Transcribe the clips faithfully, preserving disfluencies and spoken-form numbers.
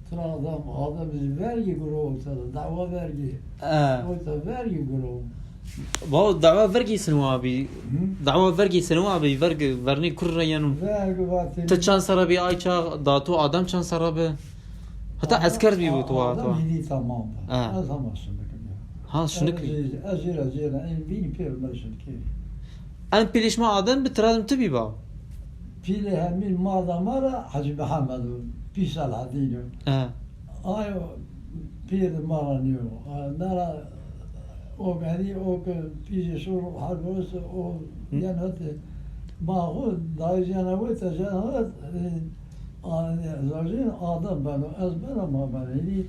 Tira adam, adam ji vergî guro û te dawa vergî. E. O te vergî guro. Bawo dawa vergî sinwa bî. Hı? Dawa vergî sinwa bî, verg, vernî kur re yenu. Verg vatî. Te çand sera bî ay çax, dato adam çand sera bi? Heta esker bî bu tu wa, tu wa. Adam hîdî tamam bi. E. Ez hema şindikim ya. Ha, şindik bî. Ez jî, ez jî re jê re, en bînî pêr me şindikê. En pîlişma adam bi tira dim tu bî ba? Pîlê hemî ma da ma re Hecî Mihemed û Pîr Selahedîn û. E. Ayo pîr di ma re nîyo. A, nara o gerî, o ke pîjê şor herbos, o Hı. Yen hete ma xwe dayê jiyana wê te jiyana wê, e, a, zajin adam beno, ez beno ma beno. Hînî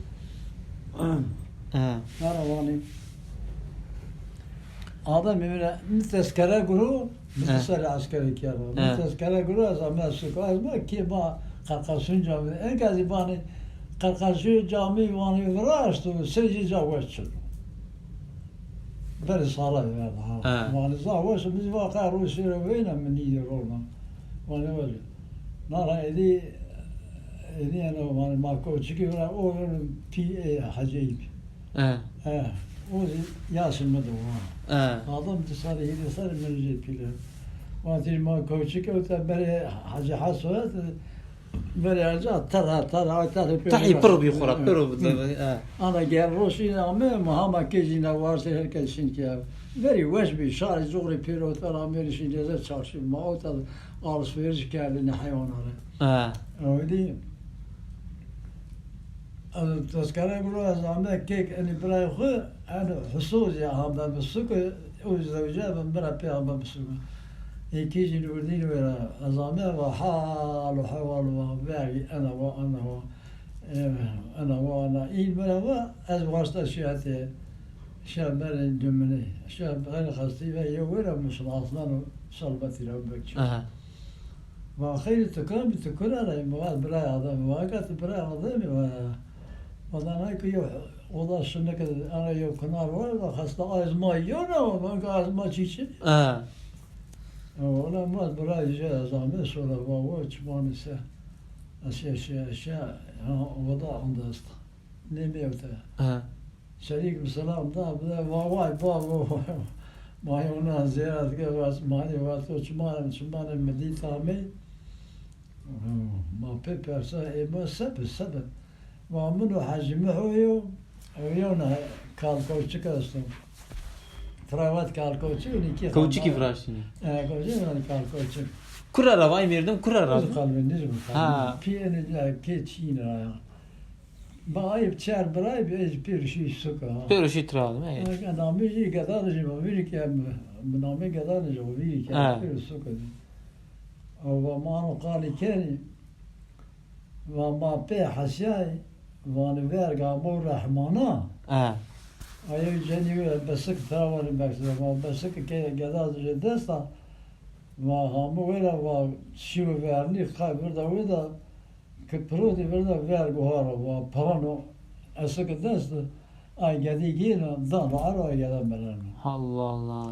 E. nara wanî. Adem min, min tezkere guro, min Eh. serê eskerê kero. Min Eh. tezkere guro, ez ame siko. Ez me kê ma Qerqeşûn camî. Enka zî banê Qerqeşûn camî wanî viraşt û sê jî ca weş çilo. Berê sala verdi ha. Eh. Wanî za weş, min zî va qe rû şêre weyne min nîdî rona. Wanî weş. Nara êdî, êdî eno wanî ma koçikî vira o pî ê Hecî Eyîp. Eh. Eh, o zî yaşê min de wa. Eh. Adam di serê hîrê serê min jê pîle. Wan tî ma koçik ew te berê Hacı Haso et, berê Hacı ter ha, ter ha, ter pê Tehî bira. Pir bî xura, Eh. Pir bî, eh. Ana gel roşî ame, ma hama kê jî ne warse her kes şin ki ev. Verî weş bî, şarê coxrê pêro ter amêrî şin ceze çarşî ma o te alışveriş kerdin heywana re. Eh. Ew dî. Ez tezkere guro ez ame kek enî birayê xwe, en Huso jî ame bi suku, ew zewce bi min re pê ame bi suku. Êkî jî li Urdîn wê re ez ame va hal û hewal va verî ena va ena va, e, ena va ena. Îl min re va ez wasta şiyatê şeberê Duminê. Şeberê xestî ve yew wê re Musul Aslan û Salbetî re bekçi. Aha. Va xeyrî tu kam bî, tu kura re? Va birayê Ademê. Va eka tu birayê Ademê va ya. Va da nay ku yew oda şinik, ana yew kinar var, va xesta azma yona, va eka azma çîçi. Ha. Ola ma birayê jê ez ame sora va wo çimanê se. Eşya, eşya, eşya, ha, oda onda esta. Nêmê ew te. Ha. Şerîk bi selam da, bi de va vay bavo. Ma yê ona ziyaret ke, va, ma yê va to çima, çima ne mi dî tamê. Ma pê persa ê ma sebe, sebe. Va min û Hecî Miho yo, ew yewna Kalkoçik esto. Travat Kalkoçik, nîkî Kowçikî viraştîne. E, Kowçik, yani Kalkoçik. Kura ra vay merdim, kura ra? Kalbin, ne mi kalbin? Ha. Pî ene, kê çîn ra ya. Ba ayıp çer birayê bi ez pêroşî suka. Pêroşî tiradim, evet. Namê jî Gedan jî mi vîrî ke, mi namê Gedan jî mi vîrî ke, Ha. Pêro suka. Ew va mano qalî kenî, va ma pê hesiyayê, vanî verga mo Rehmana. Ha. Ayê cenî wê besik tira vanî bekside, va besik ke Gedan jî desta, va hamo wê ra va şî wê vernî, qay virda wê da, Ki pirotî vir de ver guhara va pirano esik dest, ay gedî gîno, dano ero ay gede mireno. Allah Allah.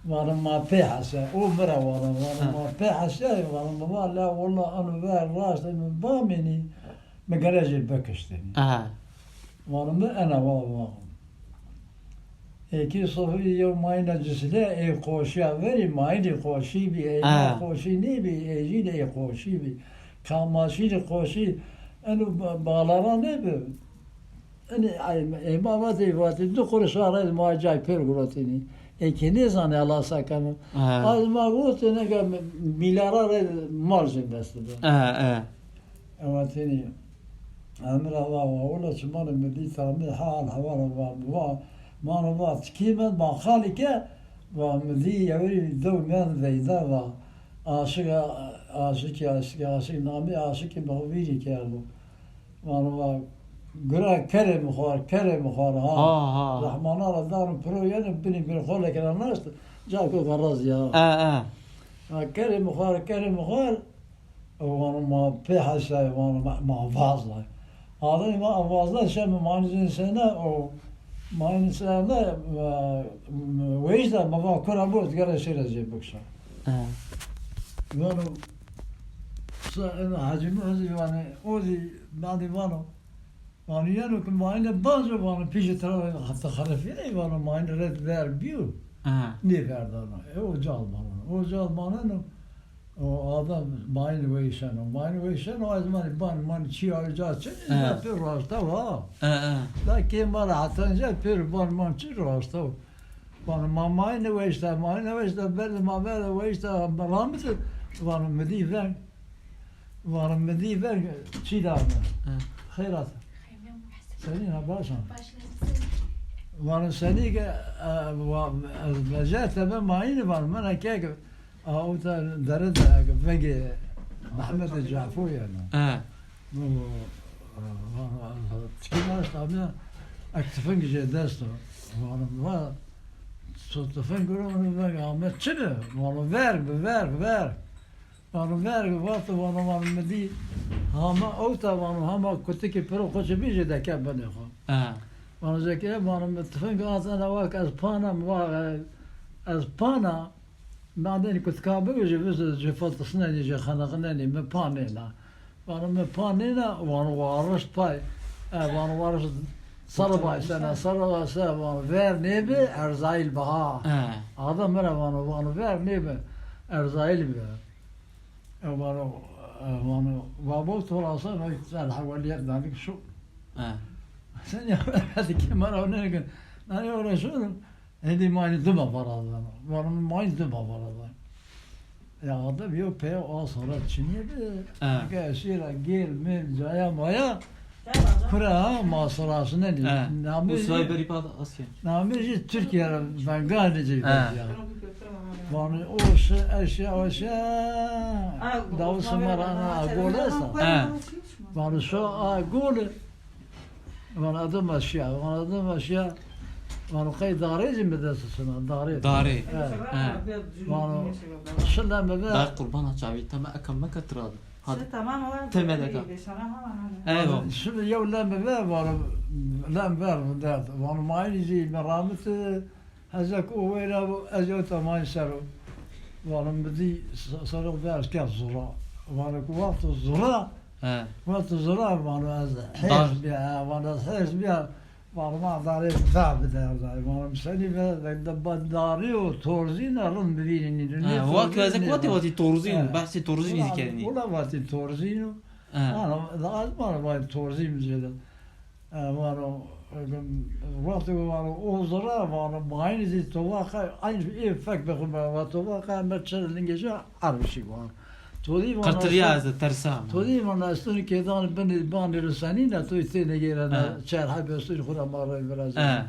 Vana ma pê hese, o mira vana, vana Ha. ma pê hese, vana mi va la wala anu ver raştê mi bamînî, mi gere jê bikiştînî. Aha. Vana mi ena va va. Êkî sofî yew mayîna cisle ê qoşiya verî, mayînî qoşî bî, ê Ha. qoşî nêbî, ê jî de ê qoşî bî. Kamaşînî qoşî, eno ba-, balana nêbi. Enê, ay, ê ma vatê, vatê, du quruşa re ma cay pêr gurotînî. Ê kê nêzanê Allah sakano. Ha. Az ma gotê nega mîlara re mal jê dest bi. Ha, ha. Ewa tenî emir ava wa wila çimanê mi dî tamî hal hevala va, va, mano va tikî min, ma xalî ke, va mi dî yewerî dew men veyda va, aşiga, aşikî, aşikî, aşik namî aşikî mi xwe vîrî kerdo. Mano va gura kerê mi xwar, kerê mi xwar ha. Ha, ha. Rehmana ra dano piro yene binî bir xwe lekena naşt, ca ku garaz ya. E, e. Ha, kerê mi xwar, kerê mi xwar. Vano ma pê hesayê, vano ma, ma vazda. Ademê ma vazda şe mi manî zin sene, o manî sene, e, wêjda ma va kura burt gere şêre zê bikşa. Ha. Vano Hecî Muhizî vanê, o zî badî vano. Vanê yeno ki mayîne bazo vanê pîşê tira heta xerefî ney vano mayîne red ver bîyo. Aha. Nê verdano. E, o cal maneno. O cal maneno. O adam mayîne weyşeno. Mayîne weyşeno, ez manî ban, manî çi ya ca çi, Aha. Pê raşta va. Aha, aha. Da kê mala heta înca pê ban man çi raşta. Vano ma mayîne weyşta, mayîne weyşta, berde ma berde weyşta, ramite, vano mi dî veng. Vano mi dî veng, çî da me. He. Xeyrat. Senî ha baş a. Vano senî ke, e, va-, ez veje te me mayîne vano, mena kek, a, o te dere de, vengê Mehmet Cafo yani. He. Bu, e, vano, tikî naşt abi, ek tifing jê dest o. Vano, va, so tifing guro, vano, veng, Ahmet çi ne? Vano, ver, bi ver, ver. Vano, ver, bi vato, vano, vano, mi dî, hama ewta, vano, hama kutikî piro xo çi bî jê deke binê xo. Ha. Vano, zeke, vano, mi tifing at, ena wak ez pana, mi va, ez pana, Madem kutka bibêje, bibêje, ji fetisnenî, ji xeniqnenî, mi pa nêna. Vano, mi pa nêna, vano, warişt pay. E, vano, warişt serê bay sene, serê bay se, vano, ver nêbe, erzayîl biha. He. Adam mi re vano, vano, ver nêbe, erzayîl be. E, vano, e, vano, vabo, to rasa, no, ser heweliyet danik şu. He. Sen ya, hadi kemera ne gel. Nani öyle şu? Hêdî mayînî dima varadan. Vano min mayîn dima varadan. Ya, adam yo peye o sara çinîye bi. Ha. Ke şîra gêl mêl caya maya. Kure ha, masrasine dî. Ha. Namê jî, berî pat asya. Namê jî Tirkiye re, Bengalî jî. Ha. Vano o şi, eşya, o şi. Ha, Davus Mara, ha, gole sa. Ha. Vano şo a gole. Vana de meşiya, vana de meşiya. Vana qey darê jî mi dest sina, darê. Darê. He. He. Vana şile mi ve. Dar qurbana çavî, te me eke meke tira de. Hadi. Te me deka. Eyvallah. Şile yew le mi ve, vana le mi ver, vana mayînî jî mi ramit. Hezek û wêra bû, ez ew temayî ser o. Vano mi dî s-, serok de ez ket zura. Vano ku wexto zura, He. Wexto zura, vano ez hêrs biya, he, vano ez hêrs biya, vano ma darê da bide, vano mi senî ve, de, de, ba-, darî û torzîn e rind bivînî nî. He, wek ez ê ku vatî, vatî torzîn, He. Behsê torzînî Vano, dikerî nî. Wela vatî torzîn o. He. Vano, da ez vano vatî torzîn jê de. E, vano, wextê ku vano, o zira, vano, mayînê zî tovaqa, eyn ê fek bixwe, va tovaqa me çer lingê jî erbişî, vano. To dî, vano, Qetiliya ez, tersa. To dî, vano, estonî kêdan binê banê li senî ne, to yî tênê gêre ne, He. Çer hebê estonî xwe re ma re virazî. He.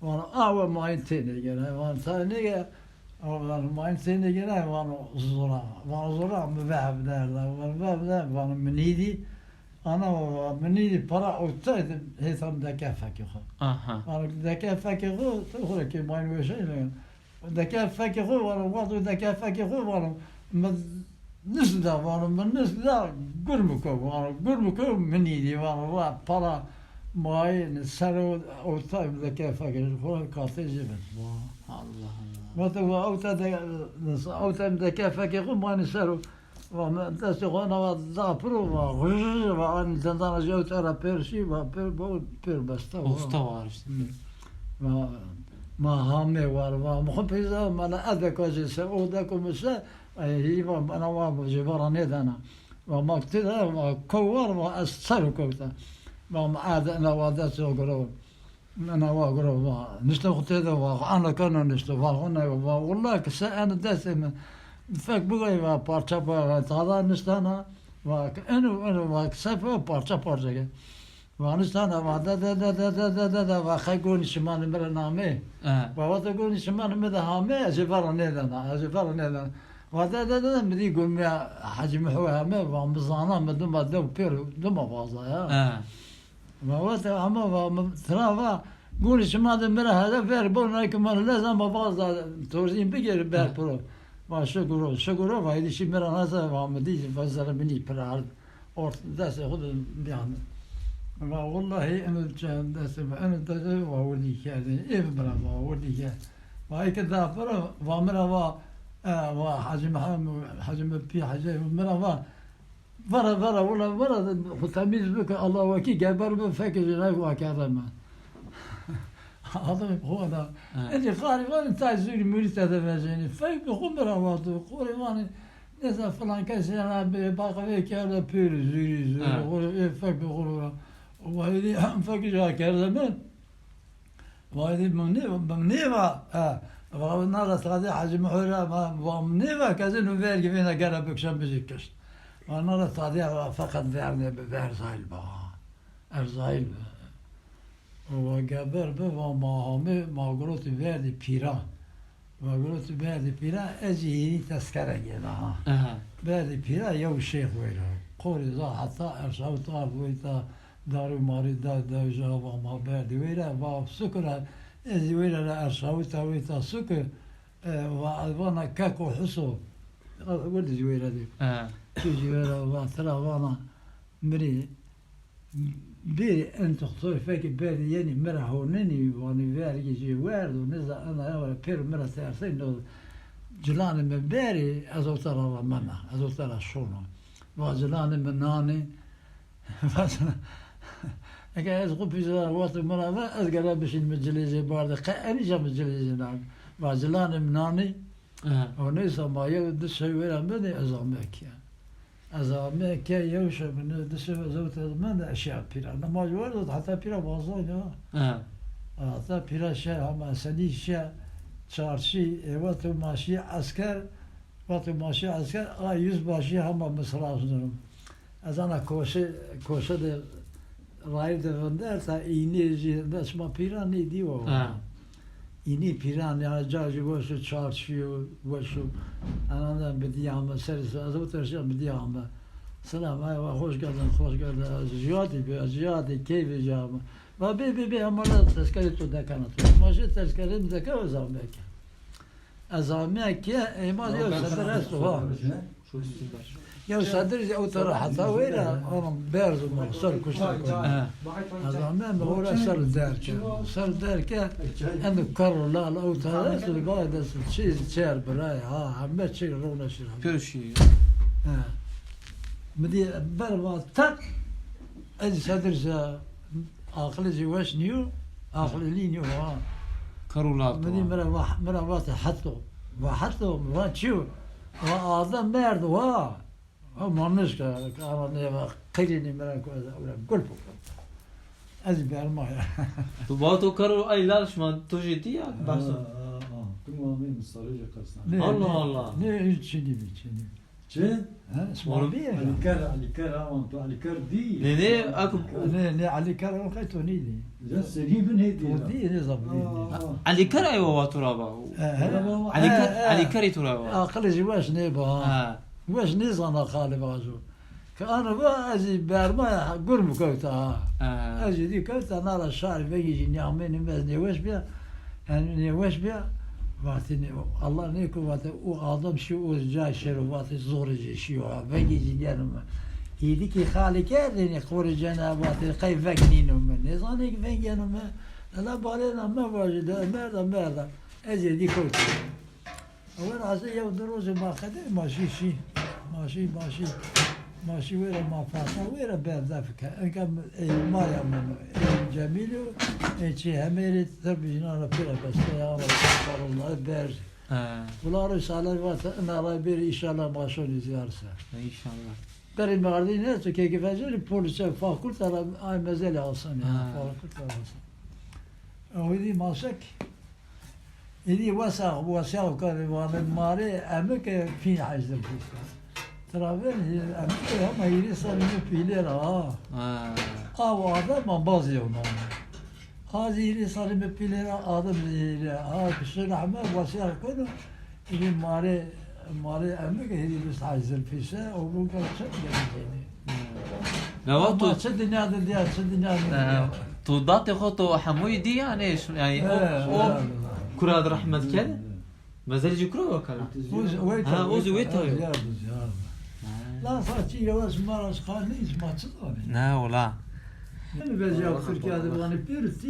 Vano, a we mayîn tênê gêre, vano, ta nêge, vano, mayîn tênê gêre, vano, zira. Vano, zira, mi ve hevdar da, vano, ve hevdar, vano, minî dî. Ana, minî para û te hêtan deke fekê xwe. Aha. Ana deke fekê xwe, tu xwe kê mayîn wê şey ne. Deke fekê xwe vano, wexto deke fekê xwe vano, min nişt da vano, min nişt da gurmiko vano, gurmiko minî dî vano, va para mayîn ser û ortay deke fekê xwe katê jî bin. Allah Allah. Wexto va ew te de, ew te deke fekê xwe mayîn ser û Va me destê xwe nava da piro, va xujj, va anî dendana jî ew te re pêr şî, va pêr bo, pêr beste, va. Usta var işte. Hmm. Va, ma hamê war, va, mi xwe peyza, ma la edeka jî se, o deko mi se, ay, hî va, bana va, ji vara nêdana. Va, ma tê de, va, ko war, va, ez ser kewta. Va, ma ade, na va destê xwe giro. Mena wa guro va, nişte xwe tê de va, ana kana nişte va, xwe ne va, walla ki se en destê min fek bigay va, parça pa-, va, tada niştana, va, ki eno, eno, va, ki se fe parça parça ke. Va niştana, va, de, de, va, xey gonî şimanê mi re namê. He. Va, va te gonî şimanê mi de hamê, ez ê vera nêdana, ez ê vera nêdana. Va, de, de, de, de, mi dî gonî Hecî Miho heme, va, mi zana, mi dima dew pêr, dima vaza ya. He. Ma wate ama va, ma tira va, gonî şima de mi re hede ver bo, nayke ma lez ama vaz da torzîn bigêri ber He. Piro. Va şiguro, şiguro va, hêdî şî mi re nase va, mi dî va zere minî pir ard. Ort destê xwe de biyan. Va wallahî eno çend destê va, eno destê va wirdî kerdin. Ê mi re va wirdî kerd. Va eke da piro, va mi re va, e, va Hacı Meham-, Hacı Mepî, Hacı mi re va, Vera, vera, wila, vera, xwe temîz bike, Allah wekî geber bi, fekê ji nayê wa kerde me. Adamê xwe da. Ha. Ecê xarî vanê tay zûrî mûrî te de vejenî. Fek bi xwe mira wato. Xorê vanê, neyse filan kesê ya bê baqevê kerde pêrî zûrî, zûrî. Ha. Xorê, ê fek bi xwe ra. Wayî dî, fek ji kerde min. Wayî dî, min nê, min nêva, ha. Va nara tadê Hacî Mihûra, va, va min nêva, kezin û vergî vêna gere bikşen bijî kişt. Va nara tadê, va feqet vernê bi, ver zayl ba. Erzayî bi. Û wa geber bi, va ma hamê, ma girotî verdî pîra. Ma girotî verdî pîra, ez jî hînî tezkere gêna ha. Aha. Berdî pîra yew şêx wêra. Qorî za heta erşawit av wêta, darû marî da, da ji hava ma berdî wêra, va sukura, ez jî wêra ra erşawita wêta suku, e, va, vana keko hiso. Werdî jî wêra dî. Aha. Tu jî wêra va tira vana mirî. Bêrî en toxtor fekî berdî yenî mira honenî, vanî vergî jê werd û niza ena ya were pêro mira tersey no cilanê min berî, ez o tera ra mena, ez o tera şona. Va cilanê min nanê, va cila-, eke ez xwe pîzera wextê mira ve, ez gere bişîn min cilê jê barde, qe enî ca min cilê jê nabî. Va cilanê min nanê, Aha. O neyse ma yew di şey wêra min de ez ameke. Ez ameke yew şev min di şev ez ewte min de eşya pîra. Namaz var da heta pîra bazan ya. Aha. Heta pîra şey hama senî şey çarşî evat û maşî esker, vat û maşî esker a yüzbaşı hama misrasnırım. Ez ana koşe, koşe de rayîr de vinder ta înê jî de çima pîran nê dî wa. Ha. Înê pîran ya ca jî weş û çarşî û weş û enan de bi dî ame ser, ez o terşa bi dî ame. Selam, ay wa hoş geldin, hoş geldin. Ez jiyadî bi, ez jiyadî keyfê jî ame. Va bê, bê, bê, ama la tezkerê tu dekana tu. Ma jê tezkerê min deke ez ameke. Ez ameke, êma yew seder esto ha. Yew sedir ew tera heta wêra, anam berz û ser kuşta kona. He. Ez ame me ora ser derke. Ser derke, em de kar û lal ew tera esto, ba de çi çer biray, ha, heme çi rona şira. Pêşî. He. Mi dî ber va tak, ez sedir se, aqilê jî weş nîyo, aqilê lî nîyo, ha. Kar û lal. Mi dî mira va, mira va te heto. Va heto, va çi yo? Va adem merd, va. Ha, manişka, ka ara nêva, qirînî mira ku ez ewra gul bû. Ez bermaya. Tu ba to kar û ay lal şima, tu jî dî ya, Ha, behsa. Ha, ha. Tu mamê misarê jî qirsan. Ne, Allah ne, Allah. Ne, hiç çinî bi, çinî bi. Çi? Ha, Oğlum. Ismail Bey ya. Ali Ker, Ali Ker, aman tu Ali Ker dî. Ne, ne, ak- Ne, ne, Ali Ker o qey to nî dî. Ya serî bin hê dî. To dî, ne zab dî. Aa. Ali Ker ay wa tu ra ba. He, he. Ali Ker, He, he. Ali Kerî tu ra ba. Aqilê jî weş nê ba. Ha. Weş nê zana qalê vajo. Ke ana va ez jî bermaya gur mi kewta ha. Ha. Ez jî dî kewta nara şarî vegî jî nîyamê nîmez nêweş biya. Yani nêweş biya. Vatê ne, Allah nêko vatê o adam şî o ca şero vatê zorê jê şîyo ha. Vegî jî geno me. Hêdîkî xalê kerdênê qorê cena vatê qey veg nîno me. Nêzanê ki veg geno me. Ela balêna me vajî de merda merda. Ez êdî kewta. Ewel asê yew du rojê ma xedê, ma şî şî. Ma şî, ma şî. Ma şî wêre ma fata, wêre berdef ke. Enka ey maya min, ey Cemîl û ey çê hemêrê tev jîna re pêre beste ya re, Allah ber. He. Wila roj sale vate, ina ray bêrî, înşallah ma şonî ziyar se. Înşallah. Berî merdî ne tu kekî vecêrî polîse fakulta re ay mezelê asanî. Ha. Fakulta re asanî. Ew dî masek. Êdî wesa, wesa karê vanê marê emike pîn hezdim pîsta. Travên emike hema hîrê serê min pîlê ra ha. Ha. Aw adam ambazê ew name. Az hîrê serê min pîlê ra adam hîrê. Ha, kişê rahme wesa konu. Êdî marê, marê emike hîrê bist hezdim pîse. O bu ka çet geldi. Leva tu Ama çi dinya de diya, çi dinya de diya. He, tu datê xwe tu hemûyî dî yanî, şun-, yanî o, He, o he. Kura di rehmet kir. Mezelî jî kura wekala. Uz, wê Ha, ta, uz wê wê ta. Ta, ya, uz, ya. Ha. La saçî yavaş maraş xanî, ma çi zanî? Ne ola. Vecîya Tirkiye de vanî pêrtî.